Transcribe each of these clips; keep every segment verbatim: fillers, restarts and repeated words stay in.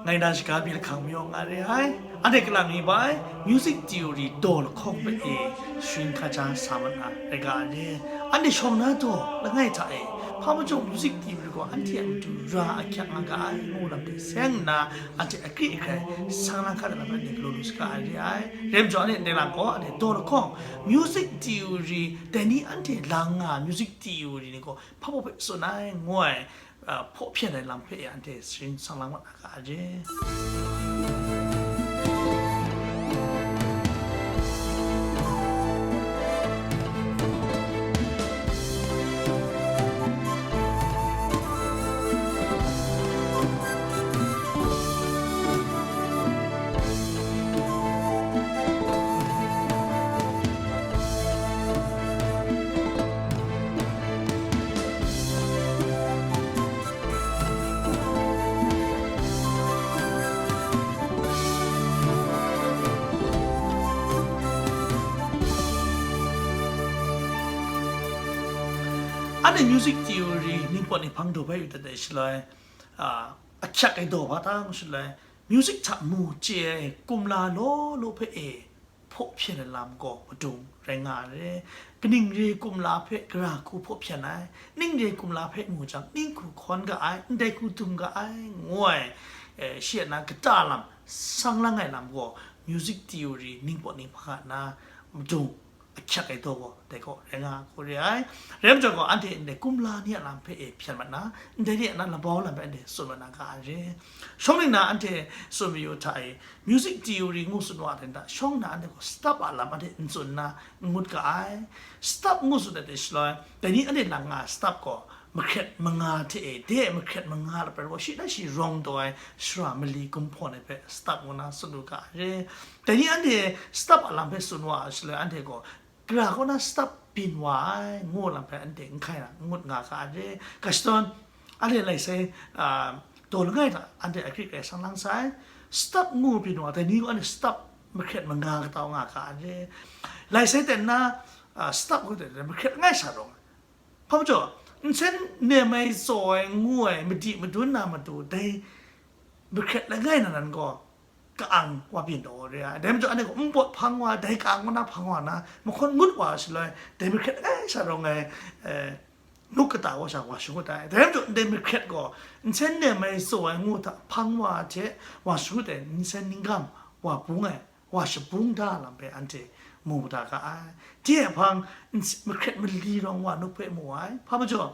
Ngai na shaga mi lahkang mayaw nga re ai, anhte kalang mi bai, music theory daw lahkawng hpe e sharin hkaja sa mat na rai ga ai re. Anhte shawng na daw langai hta e, hpa majaw music theory gaw anhte a matu ra ahkyak nga ga ai, ngu lam hte seng nna, anhte akri akrai, sang lang hkat ai lam anhte galaw lu saga ai re ai. Rai majaw, anhte ndai lam gaw anhte daw lahkawng, music theory, dai ni anhte lang nga music theory ni gaw hpa baw hpe tsun ai, ngu ai, a, hpaw hpyen ai lam hpe anhte sharin sang lang mat na ga ai re. Anhte music theory ningpawt ninghpang daw bai yu dat ai shaloi, a, ahkyak ai daw hpa ta ngu shaloi, music hta mu chye ai kumla law law hpe e hpaw hpyen ai lam gaw madung rai nga ai re. Kaning re kumla hpe gara hku hpaw hpyen ai, ning re kumla hpe mu jang, ning hku hkawn ga ai, ndai hku dum ga ai, ngu ai, eh, shi a na kata lam, sang lang ai lam gaw, music theory ningpawt ninghpang a na madung ahkyak ai daw gaw, dai gaw rai nga hku re ai. Rai majaw gaw, anhte ndai kumla ni a lam hpe e hpyen mat na, ndai ni a na labau lam hpe anhte tsun mat na ga ai re. Shawng ningnan anhte tsun mayu hta e, music theory ngu tsun wa ai hta, shawng nna anhte gaw stop a lam anhte n tsun nna n ngut ga ai. Stop ngu tsun ai hte shaloi, dai ni anhte lang nga ai stop gaw, mahkret manga hte e, de ai mahkret manga lapran gaw shi na shi rawng taw ai shara mali gumhpawn ai hpe stop ngu na tsun lu ga ai re. Dai ni anhte stop a lam hpe tsun wa ai shaloi, anhte gaw, gara kaw na stop byin wa ai, ngu lam hpe anhte n hkai na, n ngut nga ga ai re. Ga shadawn, anhte lai sai, a, daw langai hta, anhte akri akrai sang lang sai. Stop ngu byin wa, dai ni gaw anhte stop mahkret manga kata wa nga ga ai re. Lai sai ten na, a, stop ngu ten mahkret langai sa rawng ai. Hpa majaw, nsen nem ai, tsaw ai, ngu ai, madi madun na matu, dai mahkret langai na nan gaw, ka-ang wa byin taw re ai. Dai majaw, anhte gaw npawt hpang wa, dai ka-ang wa na hpang wa na, mahkawn ngut wa shaloi, dai mahkret langai sa rawng ai, eh, nuk kata wa sha wa shangut ai. Dai majaw, ndai mahkret gaw, nsen nem ai, tsaw ai, ngu hta hpang wa hte wa shangut ai, nsen ninggam wa bung ai, wa shabung da lam hpe anhte mu mada ga ai. Dai hpang, nse-, mahkret mali rawng wa nuk hpe mu ai. Hpa majaw,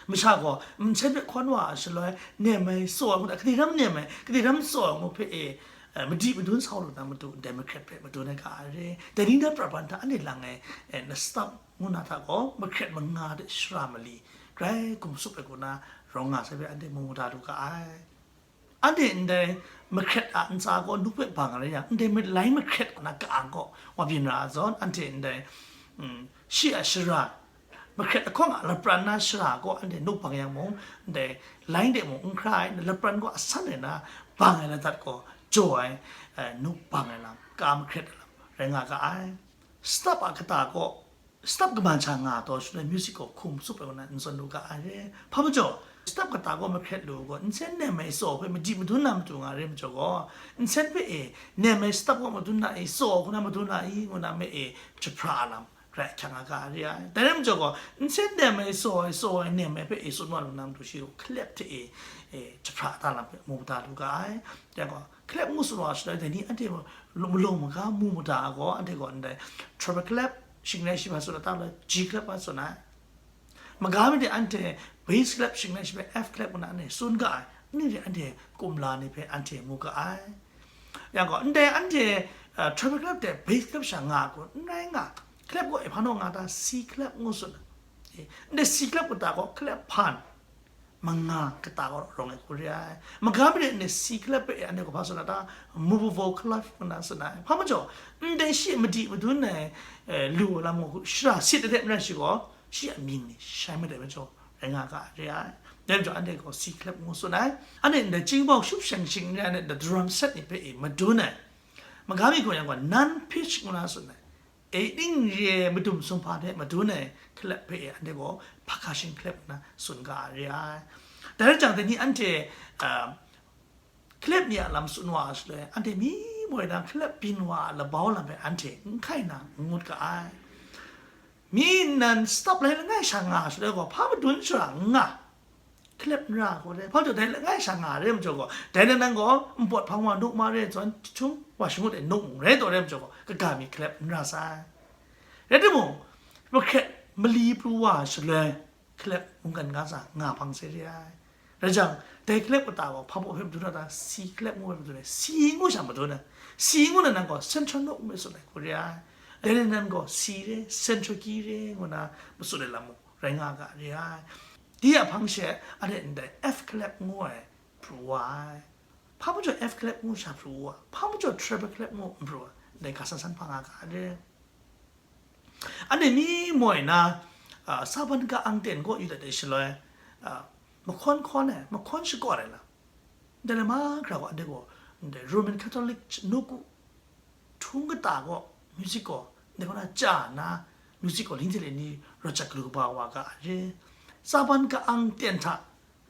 masha gaw nsen hpe hkawn wa ai shaloi, nem ai, tsaw ai ngu hta, kadai ram nem ai, kadai ram tsaw ai ngu hpe e, eh, madi madun sau lu na matu, ndai mahkret hpe madun ai ga ai re. Dai ni na prat ban hta anhte lang ai, eh, na stop ngu na hta gaw, mahkret manga de shara mali, grai gumsup ai kaw na rawng nga sai hpe anhte mu mada lu ga ai. Anhte ndai mahkret a ntsa gaw nuk hpe bang ai rai yang, ndai ma-, lai mahkret kaw na ka-ang gaw wa byin ra ai zawn, anhte ndai, mm, shi a shara, mahkret lahkawng a lapran na shara gaw anhte nuk bang yang mung, ndai lai de mung n hkra ai, lapran gaw asan ai na bang ai ladat gaw jaw ai, eh, nuk bang ai lam, ka mahkret ai lam rai nga ga ai. Stop a kata gaw, stop kaman sha nga taw shaloi, music gaw hkum tsup ai kaw na n zawn lu ga ai re. Hpa majaw, stop kata gaw mahkret lu gaw, nsen nem ai tsaw hpe madi madun na matu nga re majaw gaw, nsen hpe e nem ai stop gaw madun na i, tsaw hku na madun na i, ngu na me e jahpra a lam grai ahkyak nga ga ai re ai. Dai rai majaw gaw, nsen nem ai, tsaw ai, tsaw ai, nem ai hpe e tsun wa lu na matu, shi gaw hkalep hte e, e, jahpra da lam hpe mu da lu ga ai. Dai gaw, hkalep ngu tsun wa shaloi, dai ni anhte gaw, lu-, malawng maga mu mada ai gaw, anhte gaw ndai treble clef, shingrai shi hpa tsun ai, ta lai G clef hpa tsun ai. Maga mi de anhte bass clef, shingrai shi hpe F clef ngu na anhte tsun ga ai, ni de anhte kumla ni hpe anhte mu ga ai. Yang gaw, ndai anhte, uh, treble clef de bass clef sha nga ai gaw, n rai nga, clef gaw e hpa naw nga ta, C clef ngu tsun ai. E, ndai C clef kata gaw clef hpan manga kata gaw rawng ai hku re ai. Maga mi de ndai C clef hpe anhte gaw hpa tsun ai ta, movable clef ngu na tsun ai. Hpa majaw, ndai shi madi madun ai, eh, lu ai lam gaw shara sit ai hte maren shi gaw, shi a mying ni shai madai majaw, rai nga ga ai re ai. Dai majaw anhte gaw C clef ngu tsun ai. Anhte ndai chyingbau shup sheng shing n rai, anhte ndai drum set ni hpe e madun ai. Maga mi gaw yang gaw non pitch ngu na tsun ai. E ning re ai madum sumhpa hte madun ai clef hpe e anhte gaw percussion clef ngu na tsun ga ai re ai. Dai rai jang, dai ni anhte, ah, Hkalep ni a lam tsun wa shaloi, anhte mi moi na hkalep byin wa a labau lam hpe anhte n hkai na n ngut ga ai. Mi nnan stop lai langai sha nga shaloi gaw, hpa madun shara n nga. Hkalep n ra gaw re, hpa majaw dai langai sha nga re majaw gaw, dai nan gaw npawt hpang wa nuk ma re, zawn chyum wa shangut e nuk rai taw re majaw gaw, kaga mi hkalep n ra sai. Rai timung, mahkret mali pru wa shaloi, hkalep mungkan ga sa nga hpang se re ai. Rai jang, dai hkalep kata gaw hpa baw hpe madu na ta, si hkalep ngu ai madu na, si ngu sha madu na, si ngu na nan gaw central note ngu tsun ai hku re ai. Dai rai nan gaw si re, central key re ngu na matsun ai lam mung rai nga ga re ai. Di a hpang she, anhte ndai F hkalep ngu ai pru wa ai. Hpa majaw F hkalep ngu sha pru wa, hpa majaw treble hkalep ngu n pru wa, ndai ga san san hpa nga ga re. Anhte mi moi na, a, saban ka-ang ten gaw yu dat ai shaloi, a, mahkawn hkawn ai, mahkawn shakawn ai lam, ndai lam mahkra gaw, anhte gaw, ndai Roman Catholic nawku htung kata gaw, music gaw, ndai kaw na chya nna, music gaw, lingte le ni rawt jat galu kaba wa ga ai re. Saban ka-ang ten hta,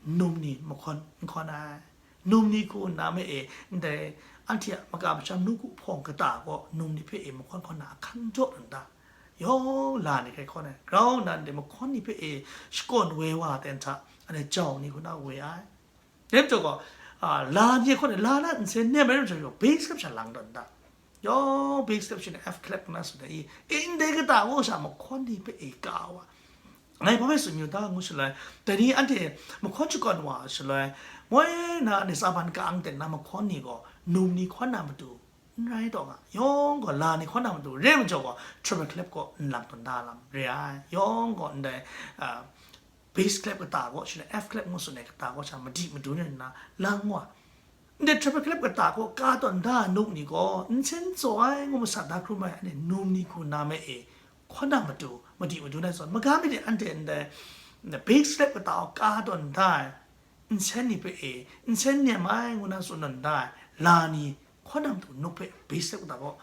num ni mahkawn n hkawn ai. Num ni hku nna me e, ndai anhte a maka masham nawku hpawng kata gaw num ni hpe e mahkawn hkawn na ahkang jaw dan da. Yawng la ni hkrai hkawn ai. Grau nnan de mahkawn ni hpe e shakawn woi wa ten hta, anhte jau ni hku na woi ai. Dai majaw gaw, a, la ni hkawn ai, la na nsen nem ai rai majaw gaw, bass hkap sha lang dan da. Yawng bass hkap shin ai, F hkalep ngu na tsun ai i, e, ndai kata gaw sha mahkawn ni hpe e ka wa. Ngai hpa hpe tsun yu ta ngu shaloi, dai ni anhte mahkawn shakawn wa shaloi, moi na anhte saban ka-ang ten na mahkawn ni gaw, num ni hkawn na matu n rai taw nga, yawng gaw la ni hkawn na matu re majaw gaw, treble hkalep gaw n lang tawn da lam re ai, yawng gaw ndai, a, bass hkalep kata gaw, shi na F hkalep ngu tsun ai kata gaw sha madi madun rai nna lang wa. Ndai treble hkalep kata gaw ka tawn da ai nawku ni gaw, nsen tsaw ai ngu masat da hkrum ai, anhte num ni hku nna me e, hkawn na matu, madi madun ai zawn, maga mi de anhte ndai, ndai bass hkalep kata gaw ka tawn da ai, nsen ni hpe e, nsen nem ai ngu na tsun tawn da ai, la ni, hkawn na matu nawku hpe bass hkalep kata gaw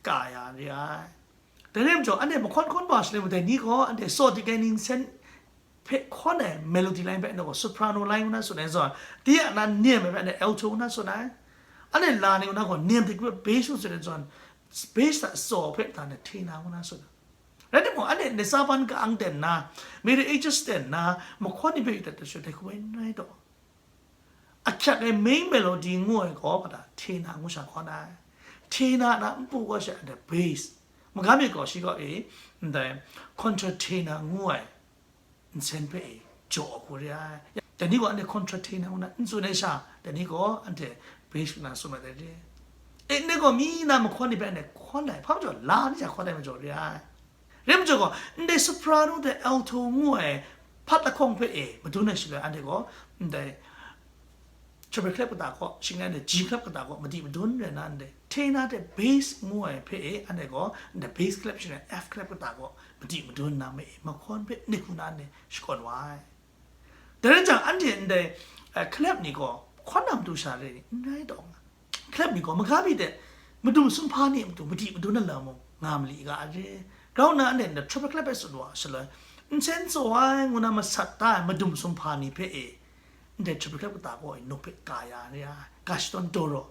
ka ya re ai. Dai rai majaw, anhte mahkawn hkawn wa shaloi, dai ni gaw anhte saw di kai ni nsen hpe hkawn ai melody line hpe anhte gaw soprano line ngu na tsun ai zawn, di a na nem ai hpe anhte alto ngu na tsun ai. Anhte la ni ngu na gaw nem hte hkrit bass ngu tsun ai zawn, bass hta tsaw hpe hta na tenor ngu na tsun ai. Rai timung, anhte ndai saban ka-ang ten na, Middle Ages ten na, mahkawn ni hpe yu dat dat sha dai hku bai n rai taw. Ahkyak ai main melody ngu ai gaw, hpa ta, tenor ngu sha hkawn ai. Tenor na npu gaw sha ndai bass. Maga mi gaw shi gaw e, ndai contratenor ngu ai nsen hpe e jaw hku re ai. Dai ni gaw anhte contratenor ngu na n tsun ai sha, dai ni gaw anhte bass ngu na tsun ai dai re. E, ndai gaw mi na mahkawn ni hpe anhte hkawn ai, hpa majaw la ni sha hkawn ai majaw re ai. Rai majaw gaw, ndai soprano dai alto ngu ai hpat lahkawng hpe e madun ai shaloi, anhte gaw ndai treble hkalep kata gaw, shing rai ndai G hkalep kata gaw madi madun rai na ndai, tenor dai bass ngu ai hpe e, anhte gaw ndai bass hkalep shing rai F hkalep kata gaw madi madun na ma e, mahkawn hpe nik hku na ndai shakawn wa ai. Dai rai jang, anhte ndai, eh, hkalep ni gaw hkawn na matu sha re ni n rai taw nga. Hkalep ni gaw maga mi de, madum sumhpa ni a matu madi madun na lam mung nga mali ga ai re. Grau nna anhte ndai treble hkalep e tsun wa shaloi, nsen tsaw ai ngu na masat da ai madum sumhpa ni hpe e, ndai treble hkalep kata gaw e nawku hpe ka ya re ai, ga shadawn daw raw.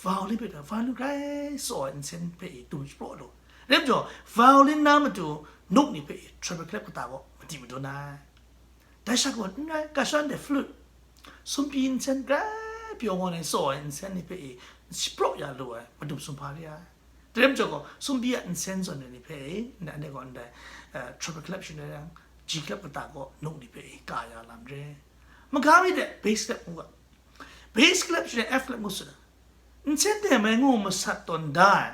Violin hpe gaw, violin grai tsaw ai nsen hpe e dum shapraw lu. Rai majaw, violin na matu nawku ni hpe e treble hkalep kata gaw madi madun ai. Dai sha gaw n rai, ga shadawn de flute, sumpyi nsen grai pyaw ngawn ai tsaw ai nsen ni hpe e shapraw ya lu ai madum sumhpa re ai. Dai rai majaw gaw, sumpyi a nsen zawn ai ni hpe e, ndai, anhte gaw ndai, eh, treble hkalep shing rai yang, G hkalep kata gaw nawku ni hpe e ka ya lam re. Maga mi de, bass hkalep ngu ga. Bass hkalep shing rai F hkalep ngu tsun ai. Nsen teng mai ngu masat tawn da ai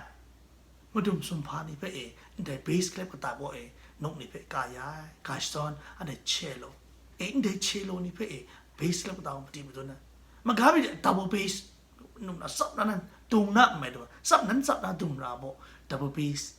madum sumhpa ni hpe e, ndai bass hkalep kata gaw e, nawku ni hpe ka ya ai, ga shadawn, anhte cello. E, ndai cello ni hpe e, bass hkalep kata gaw madi madun ai. Maga mi de double bass, num na tsap na nan dung na n mai daw, tsap nan tsap na dung ra baw, double bass.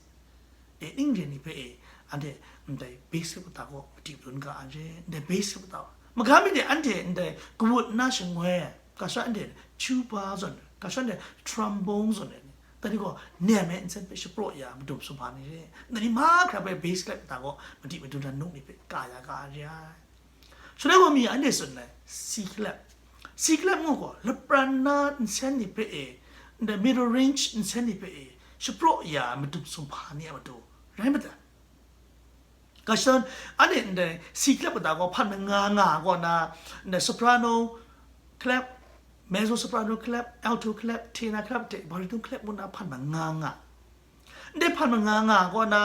E, ning ren ni hpe e, anhte ndai bass hkalep kata gaw madi madun ga ai re, ndai bass hkalep kata gaw. Maga mi de anhte ndai kawut nna shangoi ai, ga shadawn anhte tuba zawn ai, ga shadawn anhte trombone zawn ai ni, dai ni gaw nem ai nsen hpe shapraw ya madum sumhpa ni re. Dai ni mahkra hpe bass hkalep kata gaw madi madun na nawku ni hpe ka ya ga ai re ai. Shaloi gaw mi anhte tsun ai, C hkalep, C clef ngu gaw, lapran na nsen ni hpe e, ndai middle range nsen ni hpe e, shapraw ya ai madum sumhpa ni a matu rai madat. Kashan, anhte ndai C clef kata gaw hpan manga nga ai kaw na, ndai soprano clef, mezzo soprano clef, alto clef, tenor clef hte baritone clef ngu na hpan manga nga. Ndai hpan manga nga ai kaw na,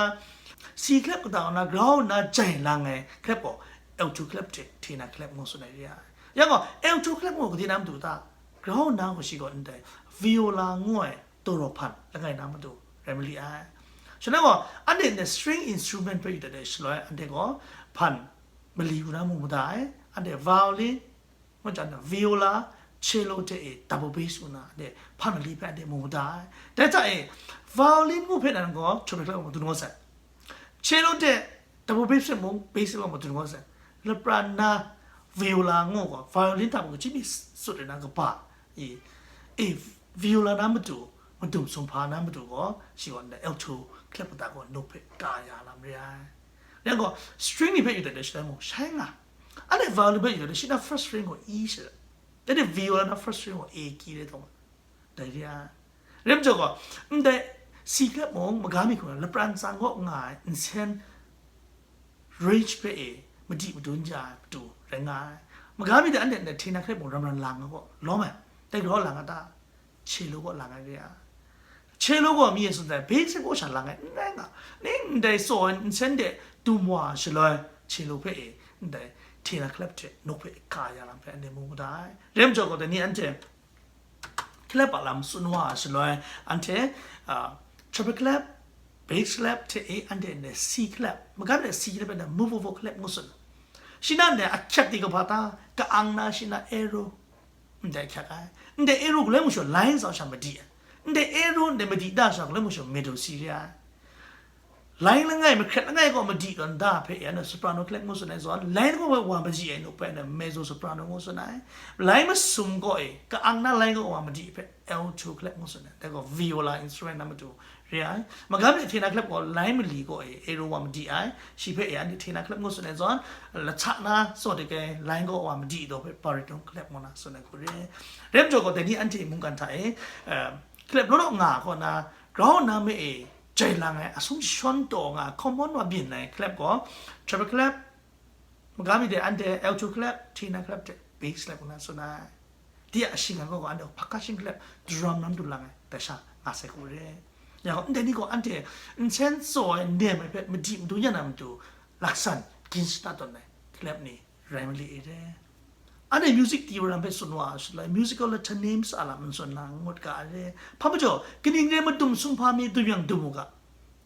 C clef kata kaw na ground na jai lang ai clef gaw alto clef hte tenor clef ngu tsun ai re ai. Yang gaw, alto clef ngu gade na matu ta? Ground na gaw shi gaw ndai viola ngu ai toro hpan langai na matu rai mali ai. Shaloi gaw, anhte ndai string instrument hpe yu dat ai shaloi, anhte gaw hpan mali ngu na mu mada ai. Anhte violin, ngu jang, viola, cello hte e double bass ngu na, anhte hpan mali hpe anhte mu mada ai. Dai hta e, violin ngu hpe nan gaw, trumpet hpe mung dun gaw sai. Cello hte double bass hpe mung, bass hpe mung dun gaw sai. Lapran na viola ngu gaw, violin hta mung kaji mi sut ai na kaba, i, e, viola na matu, madum sumhpa na matu gaw, shi gaw ndai alto clef kata gaw nup hpe ka ya lam re ai. Yang gaw, string ni hpe yu dat ai shaloi mung, shai nga. Anhte violin hpe yu dat ai, shi na first string gaw E shi, dai de viola na first string gaw A key rai taw ma. Dai re ai. Rai majaw gaw, ndai C clef mung, maga mi hku na, lapran tsang gaw nga ai, nsen range hpe e, madi madun ja ai matu rai nga ai. Maga mi de anhte ndai tenor clef mung ram ram lang ai gaw, lawm ai. Dai gaw lang a ta? Cello gaw lang ai re ai. Cello gaw mi e tsun ai, bass gaw sha lang ai, n rai nga. Ning ndai tsaw ai nsen de dum wa ai shaloi, cello hpe e, ndai tenor clef hte nup hpe ka ya lam hpe anhte mu mada ai. Rai majaw gaw, dai ni anhte clef a lam tsun wa ai shaloi, anhte, ah, treble clef, bass clef hte e, anhte ndai C clef, maga mi de C clef, ndai movable clef ngu tsun. Shi na ndai ahkyep di kahpa ta, ka-ang na shi na arrow, ndai ahkyak ai. Ndai arrow galoi mung sha line tsau sha madi ai. Ndai arrow ndai madi da sha galoi mung sha middle C re ai. Line langai, mahkret langai gaw madi tawn da hpe e, anhte soprano clef ngu tsun ai zawn, line gaw wa madi ai nup hpe anhte mezzo soprano ngu tsun ai. Line masum gaw e, ka-ang na line gaw wa madi hpe alto clef ngu tsun ai. Dai gaw viola instrument na matu re ai. Maga mi de tenor clef gaw line mali gaw e, arrow wa madi ai. Shi hpe e, anhte tenor clef ngu tsun ai zawn, lahta na tsaw de kai line gaw wa madi daw hpe baritone clef ngu na tsun ai hku re. Rai majaw gaw, dai ni anhte mungkan hta e, eh, clef law law nga ai kaw na, ground na me e, jai lang ai, asum jashawn taw nga ai, common wa byin ai clef gaw, treble clef, maga mi de anhte alto clef, tenor clef hte bass clef ngu na tsun ai. Di a shing ai gaw, gaw anhte percussion clef, drum lam du lang ai, dai sha nga sai hku re. Yang gaw, ndai ni gaw anhte nsen tsaw ai, nem ai hpe madi madun ya na matu, laksan gin shada tawn ai clef ni rai mali i re. Anhte music theory hpe tsun wa ai shaloi, musical letter names a lam n tsun na ngut ga ai re. Hpa majaw, kaning re madum sumhpa mi dum yang dum u ga.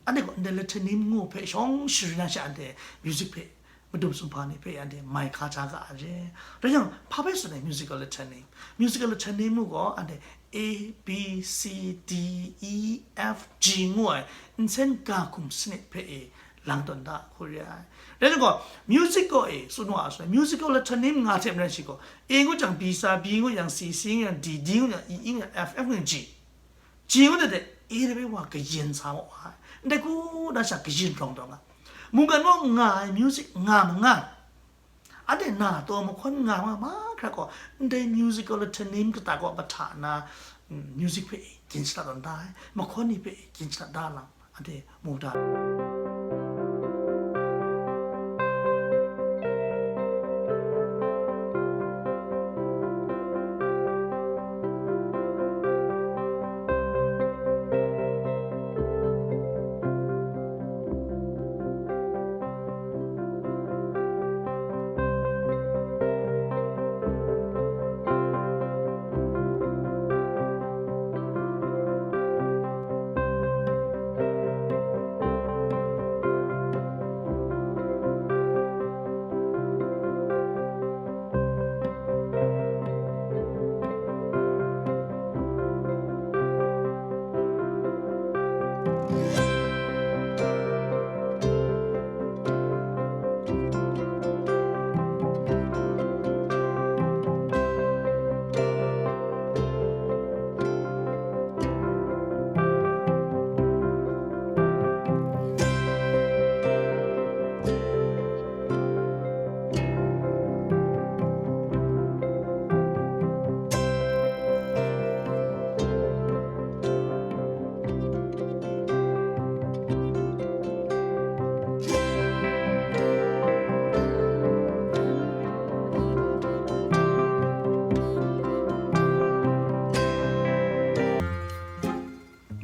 Anhte gaw ndai letter name ngu hpe shawng sharin na sha anhte music hpe, madum sumhpa ni hpe anhte mai hka ja ga ai re. Rai yang, hpa hpe tsun ai musical letter name? Musical letter name ngu gaw anhte A, B, C, D, E, F, G ngu ai nsen ga hkum sanit hpe e lang tawn da hku re ai. Rai yang gaw, music gaw e, tsun wa ai shaloi, musical letter name nga hte maren shi gaw, A ngu jang B sa, B ngu yang C, C ngu yang D, D ngu yang E, E ngu yang F, F ngu yang G. G ngu de de, A de bai wa kayin sa maw ai. Ndai hku na sha kayin rawng taw nga. Mungkan gaw nga ai music nga ma nga. Anhte na taw mahkawn nga ma mahkra gaw, ndai musical letter name kata gaw mahta na, mm, music hpe e gin shada tawn da ai, mahkawn ni hpe e gin shada da lam, anhte mu da.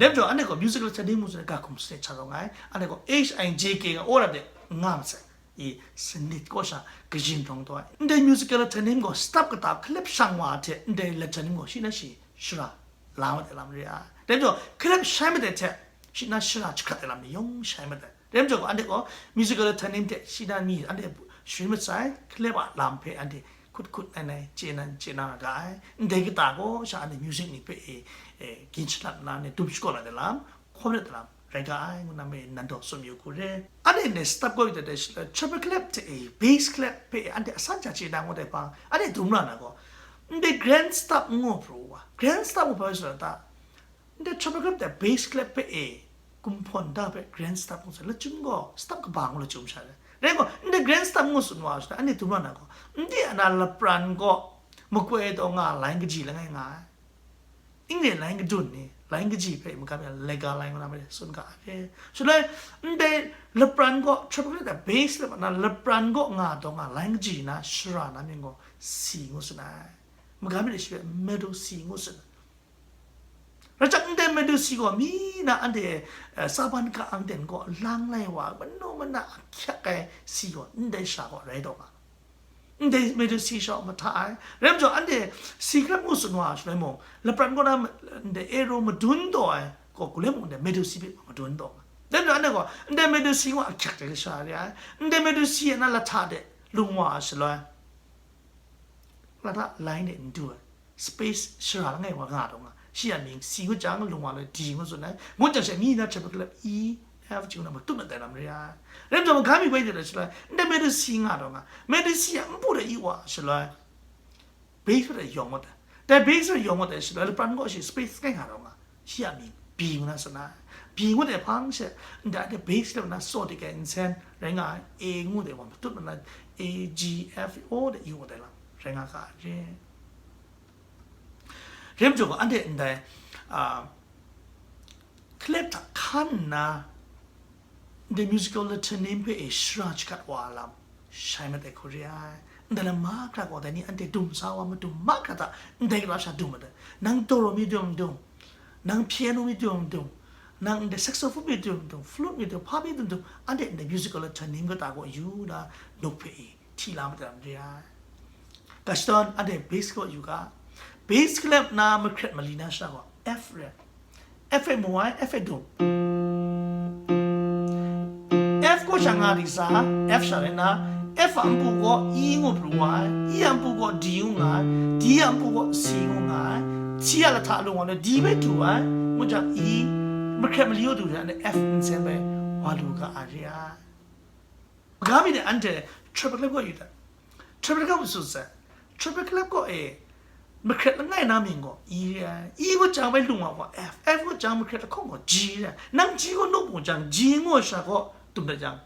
Dai majaw, anhte gaw musical letter name ngu tsun ai ga hkum sanit hta rawng ai, anhte gaw H I J K nga awra de nga masai. I sanit kaw sha kayin rawng taw ai. Ndai musical letter name gaw stop kata hkalep shang wa hte ndai letter name gaw shi na shi shara la mat ai lam re ai. Dai majaw, hkalep shai mat ai hte shi na shara jahkrat ai lam ni yawng shai mat ai. Dai majaw gaw, anhte gaw musical letter name hte shi na mi anhte sharin mat sai, hkalep a lam hpe anhte hkut hkut nai nai chye nan chye na ra ga ai. Ndai kata gaw sha anhte music ni hpe e, e, gin shalap nna, anhte dum shakawn ai lam, hkawn ai lam rai ga ai, ngu na me nan daw tsun yu hku re. Anhte ndai stop gaw yu dat ai shaloi, treble clef hte e, bass clef hpe e, anhte asan sha chye na ngut ai hpang, anhte dum ra na gaw, ndai grand stop ngu pru wa, grand stop ngu hpa rai shaloi ta, ndai treble clef hte bass clef hpe e, kumhpawn da hpe grand stop ngu sai, lachyum gaw stop kaba ngu lachyum sha rai. Rai gaw, ndai grand stop ngu tsun wa shaloi, anhte dum ra na gaw, ndai a na lapran gaw makoi taw nga, lain kaji langai nga ai. N re lain kadun ni, lain kaji hpe magam yang lega lain ngu na ma tsun ga ai. Shaloi, ndai lapran gaw, treble clef a bass clef a na lapran gaw nga taw nga, lain kaji na shara na mying gaw C ngu tsun ai. Magam mi de shi hpe middle C ngu tsun ai. Rai jang, ndai middle C gaw mi na anhte, eh, saban ka ang ten gaw lang lai wa, manu mana ahkyak ai C gaw ndai sha gaw rai taw nga. Ndai middle C sha mahta ai. Rai majaw, anhte C clef ngu tsun wa shaloi mung, lapran kaw na ma-, ndai A ro madun taw ai gaw, gulem mung ndai middle C hpe madun taw nga. Dai majaw, anhte gaw ndai middle C ngu ahkyak de sha re ai. Ndai middle C a na lahta de lung wa shaloi, lahta line de n du ai. Space shara langai wa nga taw nga. Shi a mying C ngu jang, lung wa loi D ngu tsun ai. Ngu jang, shi a mi na treble clef E, F, G ngu na matut mat ai lam re ai. Rai majaw, magam mi bai de shaloi, ndai middle C nga taw nga. Middle C a npu de i wa shaloi, bass de yawng mat ai. Dai bass de yawng mat ai shaloi, lapran gaw shi space kai nga taw nga. Shi a mying B ngu na tsun ai. B ngu de hpang she, ndai de bass de na so de kai nsen rai nga ai. A ngu de wa matut mat na, A, G, F, O de i ngu de lam rai nga ga ai re. Rai majaw gaw, anhte ndai, a, clef hta hkan nna, ndai musical letter name hpe e shara jahkrat wa ai lam shai mat ai hku re ai. Ndai lam mahkra gaw, dai ni anhte dum sa wa madum mahkra hta, ndai kata sha dum mat ai. Nang doro mi dum dum, nang piano mi dum dum, nang ndai saxophone mi dum dum, flute mi dum, hpa mi dum dum, anhte ndai musical letter name kata gaw yu na, nuk hpe e hti la mat ai lam re ai. Ga shadawn, anhte bass kaw yu ga. Bass clef na mahkret mali na shara gaw F re. F hpe mu ai, F hpe dum. F kaw sha nga di sa, F sha rai na, F a npu gaw E ngu pru wa ai, E a npu gaw D ngu nga ai, D a npu gaw C ngu nga ai, C a lahta lung wa le D hpe du ai, ngu jang E, mahkret mali kaw du jang, F nsen bai wa lu ga ai re ai. Magam mi de anhte treble clef kaw yu dat. Treble clef kaw tsun sai. Treble clef kaw e, mahkret langai na mying gaw E re ai. E kaw jang bai lung wa gaw F. F kaw jang mahkret lahkawng gaw G re ai. Nang G kaw nup mu jang, G ngu ai sha gaw dum dat jang,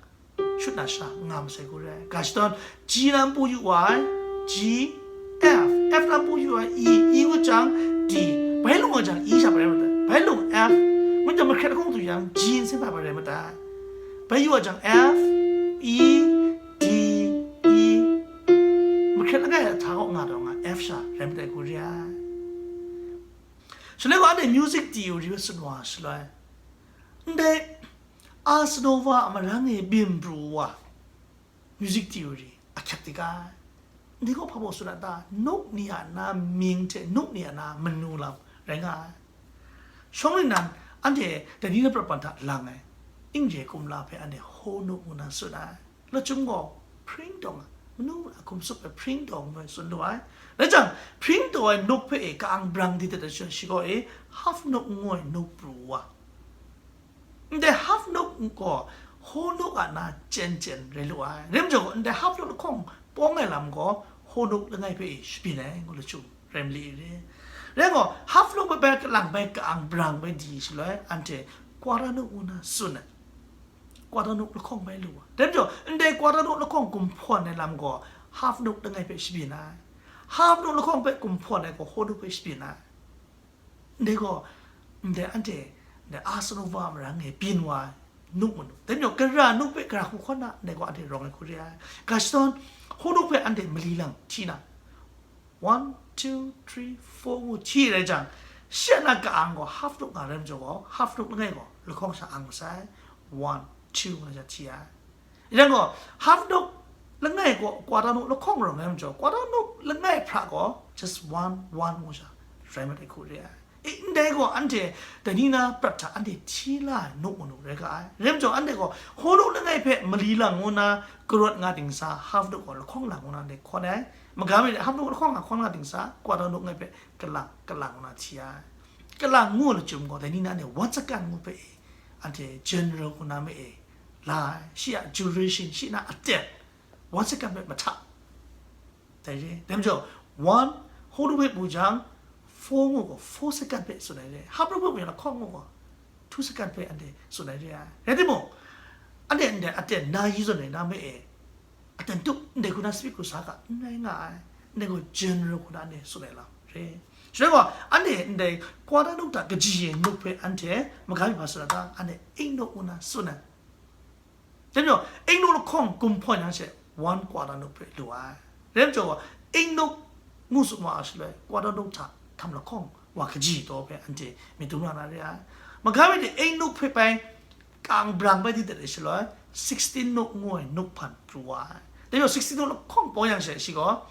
shut na sha nga masai hku re ai. Ga shadawn, G na npu yu wa ai, G, F, F na npu yu wa ai, E, E kaw jang, D. Bai lung wa jang, E sha bai rai mat ai. Bai lung F, ngu jang mahkret lahkawng du jang, G nsen bai rai mat ai. Bai yu wa jang F, E, D, E. Mahkret langai a hta kaw nga taw nga, F sha rai mat ai hku re ai. Shaloi gaw anhte music theory hpe tsun wa shaloi, ndai Casanova a marang e byin pru wa, music theory ahkyak di ga ai. Ndai gaw hpa baw tsun a ta? Nuk ni a na mying hte nuk ni a na manu lam rai nga ai. Shawng nnan, anhte dai ni na prat pan hta lang ai, N J kumla hpe anhte whole note ngu na tsun ai. Lachyum gaw pring dawng ai, manu a hkum tsup ai pring dawng ngu ai tsun lu ai. Rai jang, pring dawng ai note hpe e ka-ang brang di dat ai sha, shi gaw e half note ngu ai note pru wa. Ndai half note gaw whole note a na chyen chyen rai lu ai. Rai majaw gaw, ndai half note lahkawng pawng ai lam gaw whole note langai hpe e shabyin ai ngu lachyum rai mali re. Rai gaw, half note bai bai kalang bai ka-ang brang bai di shaloi, anhte quarter note ngu na tsun ai. Quarter note lahkawng bai lu ai. Dai majaw, ndai quarter note lahkawng kumhpawn ai lam gaw half note langai hpe shabyin ai. Half note lahkawng hpe kumhpawn ai gaw whole note hpe shabyin ai. Ndai gaw, ndai anhte, ndai Casanova marang e byin wa ai note manu. Dai majaw, gara note hpe gara hku hkawn na, ndai gaw anhte rawng ai hku re ai. Ga shadawn, whole note hpe anhte mali lang hti na, one, two, three, four ngu hti rai jang, Shi a na ka-ang gaw half note nga rai majaw gaw, half note langai gaw lahkawng sha ang masai, one, two nga sha hti ai. Yang gaw, half note langai gaw quarter note lahkawng rawng rai majaw, quarter note langai hpra gaw just one, one nga sha rai mat ai hku re ai. E, ndai gaw anhte dai ni na prat hta anhte hti la ai note manu rai ga ai. Rai majaw, anhte gaw whole note langai hpe mali lang ngu na karawt nga dingsa, half note gaw lahkawng lang ngu na anhte hkawn ai. Magam e half note lahkawng nga hkawn nga dingsa, quarter note langai hpe kalang, kalang ngu na hti ai. Kalang ngu na chyum gaw, dai ni na anhte one second ngu hpe e, anhte general ngu na me e, la ai. Shi a duration, shi na aten, one second hpe mahta. Dai re, dai majaw, one, whole note hpe mu jang, four ngu gaw, four second hpe tsun ai re. Half note hpe mu jang, lahkawng ngu gaw, two second hpe anhte tsun ai re ai. Rai timung, anhte ndai aten na yi zawn rai na me e, aten tup ndai hku na speed hku sa ga n rai nga ai, ndai gaw general hku na anhte tsun ai lam re. Shaloi gaw, anhte ndai quarter note hta kaji e note hpe anhte magam e hpa tsun ai ta, anhte eight note ngu na tsun ai. Dai majaw, eight note lahkawng kumhpawn yang she, one quarter note hpe lu ai. Rai majaw gaw, eight note ngu tsun wa ai shaloi, quarter note hta htam lahkawng wa kaji taw hpe anhte myit dum na na re ai. Magam e de eight note hpe bai kang brang bai di dat ai shaloi, sixteen note ngu ai note hpan pru wa ai. Dai majaw, sixteen note lahkawng pawng yang she, shi gaw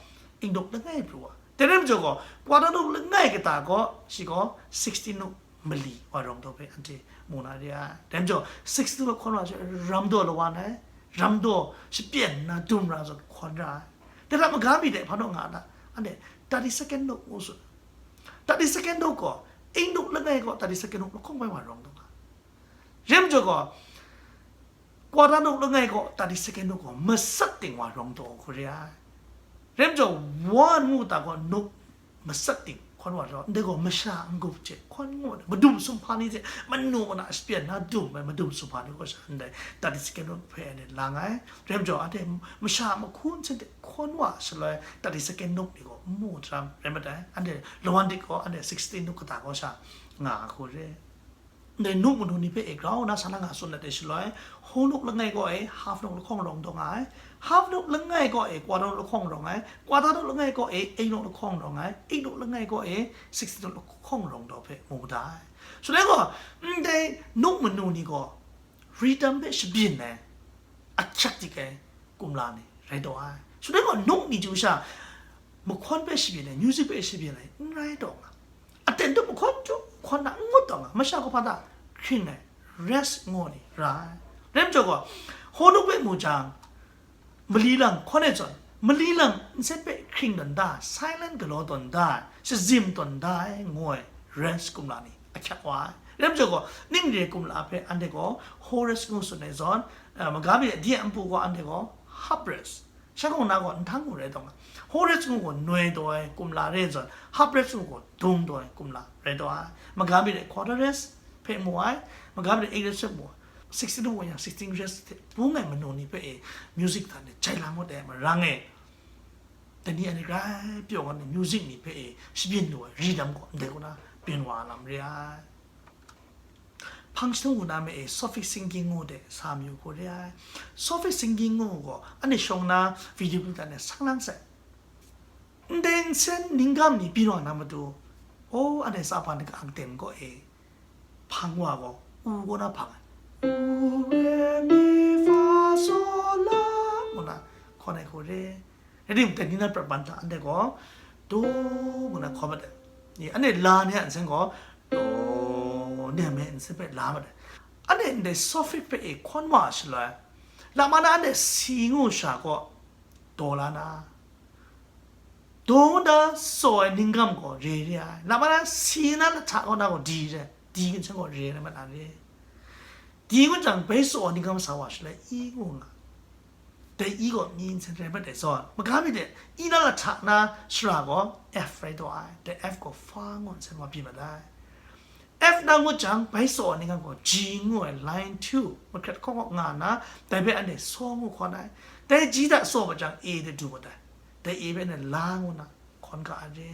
eight note langai pru wa ai. Dai rai majaw gaw, quarter note langai kata gaw, shi gaw sixteen note mali wa rawng daw hpe anhte mu na re ai. Dai majaw, sixteen note hkawn wa she, ram daw lawan ai, ram daw shapyen nna dum ra zawn hkawn ra ai. Dai hta magam e de hpa naw nga na, anhte thirty second note ngu tsun. Thirty second note gaw, eight note langai gaw thirty second note lahkawng bai wa rawng daw nga. Rai majaw gaw, quarter note langai gaw thirty second note gaw matsat ting wa rawng daw hku re ai. Rai majaw, one ngu ta gaw note matsat ting hkawn wa rawng, ndai gaw masha n-gup hte hkawn ngu ai, madum sumhpa ni hte manu mana shapyen na dum ai madum sumhpa ni gaw sha ndai thirty second note hpe anhte lang ai. Rai majaw, anhte masha mahku nsen hte hkawn wa shaloi thirty second note ni gaw n mu jang rai mat ai. Anhte lawan dik gaw, anhte sixteen note kata gaw sha nga ai hku re. Ndai note manu ni hpe e grau nna sa na nga tsun dat ai shaloi, whole note langai gaw e half note lahkawng rawng daw nga ai, half note langai gaw e quarter note lahkawng rawng ai, quarter note langai gaw e eight note lahkawng rawng ai, eight note langai gaw e sixteen note lahkawng rawng daw hpe mu da ai. Shaloi gaw, ndai note manu ni gaw rhythm hpe shabyin ai, ahkyak dik ai kumla ni rai taw ai. Shaloi gaw, note ni chyu sha, mahkawn hpe shabyin ai, music hpe shabyin ai n rai taw nga. Aten tup mahkawn chyu hkawn na n ngut taw nga, masha kahpa hta hkring ai, rest ngu ni ra ai. Rai majaw gaw, whole note hpe mu jang, mali lang hkawn ai zawn, mali lang nsen hpe hkring tawn da, silent galaw tawn da, shazim tawn da ai ngu ai, rest kumla ni ahkyak wa ai. Rai majaw gaw, ning re kumla hpe anhte gaw whole rest ngu tsun ai zawn, eh, magam e de a npu gaw anhte gaw half rest, shanhkawng na gaw nhtang ngu rai taw nga, whole rest ngu gaw noi taw ai kumla rai zawn, half rest ngu gaw dung taw ai kumla rai taw ai. Magam e de quarter rest hpe mu ai, magam e de eight rest hpe mu ai. Sixteen ngu yang sixteen rest hte bung ai manu ni hpe e music hta ni jai la ngut ai marang e, dai ni anhte grai pyaw nga ai music ni hpe e shabyin lu ai rhythm gaw ndai kaw na byin wa ai lam re ai. Hpang jahtung ngu na me e, sophic singing ngu de sa mayu hku re ai. Sophic singing ngu gaw, anhte shawng na video clip hta ne sang lang sai. Ndai nsen ninggam ni byin wa na matu, o, anhte sa hpa ni ka-ang ten gaw e, hpang wa gaw, u kaw na hpang ai. U, re, mi, fa, so, la, ngu na hkawn ai hku re. Rai timung, dai ni na prat ban hta anhte gaw, do ngu na hkawn mat ai. Ni, anhte la ni a nsen gaw, do ni a me nsen hpe la mat ai. Anhte ndai sophic hpe e hkawn wa shaloi, lama na anhte si ngu sha gaw, do la na, do ngu na saw ai ninggam gaw re re ai. Lama na si na lahta kaw na gaw di re, di nsen gaw re na mat na re. Di ngu jang bai saw ai ninggam sa wa shaloi, i ngu nga. Dai i gaw mi nsen rai mat ai zawn, magam e de i na lahta na shara gaw F rai taw ai. Dai F gaw fa ngu nsen wa byin mat ai. F na ngut jang, bai saw ai ninggam gaw G ngu ai, line two, mahkrat hkawk hkawk nga nna, dai hpe anhte saw ngu hkawn ai. Dai G hta saw mat jang, A de du mat ai. Dai A hpe anhte la ngu nna hkawn ga ai re.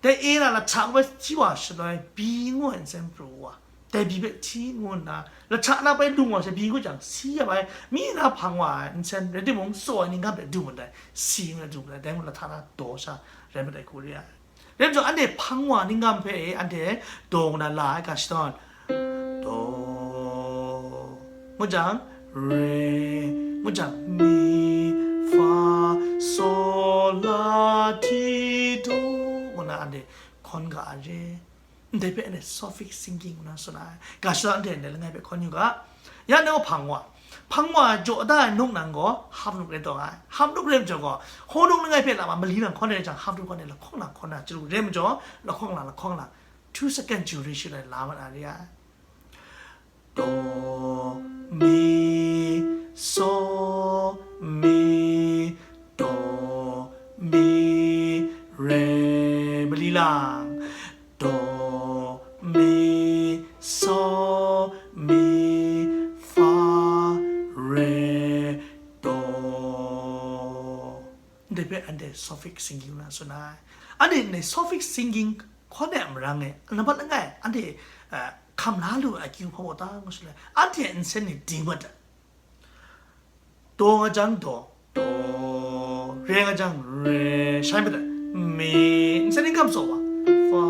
Dai A na lahta bai hti wa shaloi, B ngu ai nsen pru wa, dai B hpe hti ngu nna, lahta na bai lung wa sha, B ngu jang, C a bai mi na hpang wa ai nsen, rai timung, saw ai ninggam hpe du mat ai, C ngu na du mat ai, dai mung lahta na daw sha rai mat ai hku re ai. Dai majaw anhte hpang wa ningkam hpe e, anhte daw na la ai ga shadawn, daw, ngu jang, re, ngu jang, mi, fa, so, la, ti, do, ngu na anhte hkawn ga ai re. Ndai hpe anhte solfege singing ngu na tsun ai. Ga shadawn anhte ndai langai hpe hkawn yu ga. Ya nang hpang wa. Hpang wa jaw da ai nuk nang gaw, hap nuk rai taw ai. Hap nuk rai majaw gaw, hawng nuk langai hpe lam a mali nang hkawn rai jang, hap nuk gaw ni lahkawng lang hkawn na chyalu rai majaw, lahkawng lang, lahkawng lang, two second duration ai la mat na re ai. Do, mi, so, mi, do, mi, re, mali lang. Do, mi, so, mi, fa, re, do. Ndai hpe anhte solfege singing ngu na tsun ai. Anhte ndai solfege singing hkawn ai a marang e, nambat langai, anhte, eh, hkam la lu ai akyu hpa baw ta ngu shaloi, anhte a nsen ni ding mat ai. Daw nga jang daw, daw, re nga jang re, shai mat ai, mi, nsen ni hkam tsaw wa, fa,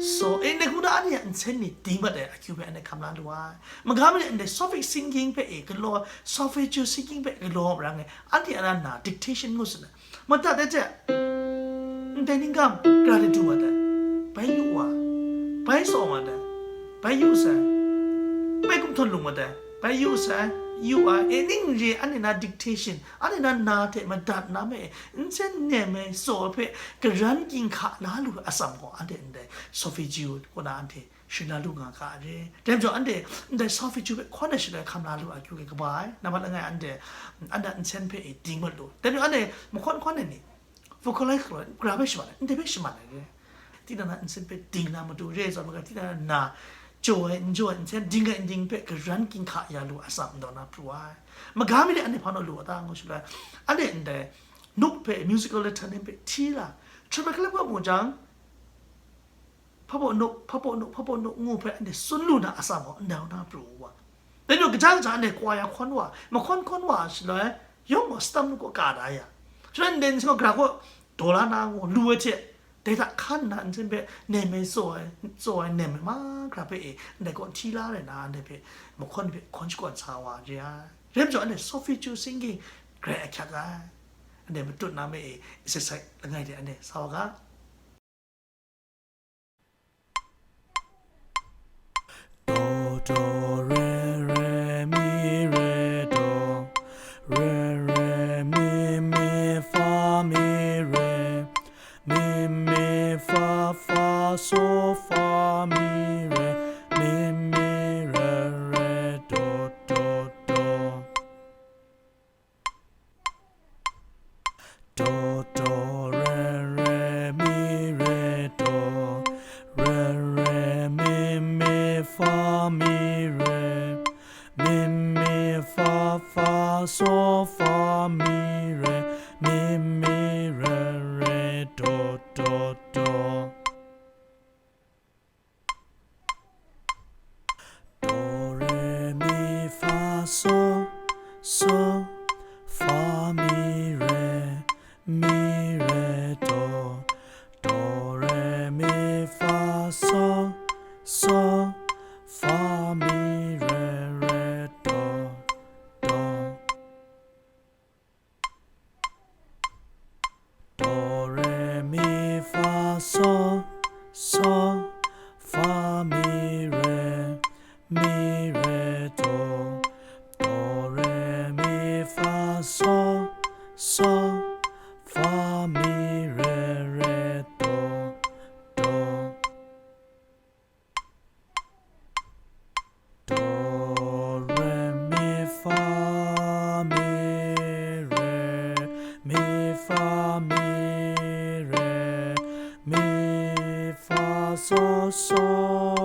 so, e, ndai hku na anhte a nsen ni ding mat ai akyu hpe anhte hkam la lu ai. Maga mi ndai solfege singing hpe e galaw, solfeggio singing hpe galaw marang e, anhte a na dictation ngu tsun ai. Madat ai hte, ndai ningkam gara de du mat ai, bai yu wa, bai tsaw mat ai, bai yu sai, bai kumhtawn lung mat ai, bai yu sai, yu ai, e ning re anhte na dictation, anhte na na hte madat na me, nsen nem ai tsaw hpe karan ginhka la lu ai atsam gaw, anhte ndai solfeggio kaw na anhte shing la lu nga ga re. Dai majaw anhte ndai solfeggio hpe hkawn ai shaloi hkam la lu ai akyu hpe kaba ai. Nambat langai anhte, anhte a nsen hpe e ding mat lu. Dai majaw anhte mahkawn hkawn ai ni, vocalize galaw, gra hpe shaman ai, ndai hpe shaman ai re. Tinang na nsen hpe ding na matu re ai zawn, maga tinang na jaw ai, n jaw ai, nsen ding ai, n ding hpe karan ginhka ya lu ai atsam ndaw na pru ai. Maga mi de anhte hpa naw lu a ta ngu shaloi, anhte ndai nuk hpe, musical letter name hpe hti la, treme kalep wa mu jang, hpa baw nuk, hpa baw nuk, hpa baw nuk ngu hpe anhte tsun lu na atsam gaw ndai na pru wa. Dai majaw kaja kaja anhte kwa ya hkawn wa, mahkawn hkawn wa shaloi, yawng gaw stam nu kaw ka da ya. Shaloi ndai nsen gaw gara kaw daw la na ngu lu ai hte, dai hta hkan nna nsen hpe nem ai tsaw ai, tsaw ai nem ai mahkra hpe e, ndai kaw hti la rai na, ndai hpe mahkawn hpe hkawn shakawn sa wa re ai. Rai majaw anhte solfeggio singing grai ahkyak ai. Anhte matut na me e, exercise langai de anhte sa wa ga. Do, do, re, re, mi, re, do. Re, re, mi, mi, fa, mi, re. Mi, mi, fa, fa, so, fa, mi, re. Mi, mi, re, re, do, do, do. Do, do, re, re, mi, re, do. Re, re, mi, mi, fa, mi, re. Mi, mi, fa, fa, so, fa, mi, re. Mi, mi, re, re, do, do, do. Do, re, mi, fa, so, so, fa, mi, re, mi, re, do. Do, re, mi, fa, so, so, fa, mi, re, re, do, do. Do, re, mi, fa, so, so, fa, mi, re, mi, re, do. Do, re, mi, fa, so, so, fa, mi, re, re, do, do. Do, re, mi, fa, mi, re, mi, fa, mi, re, mi, fa, so, so.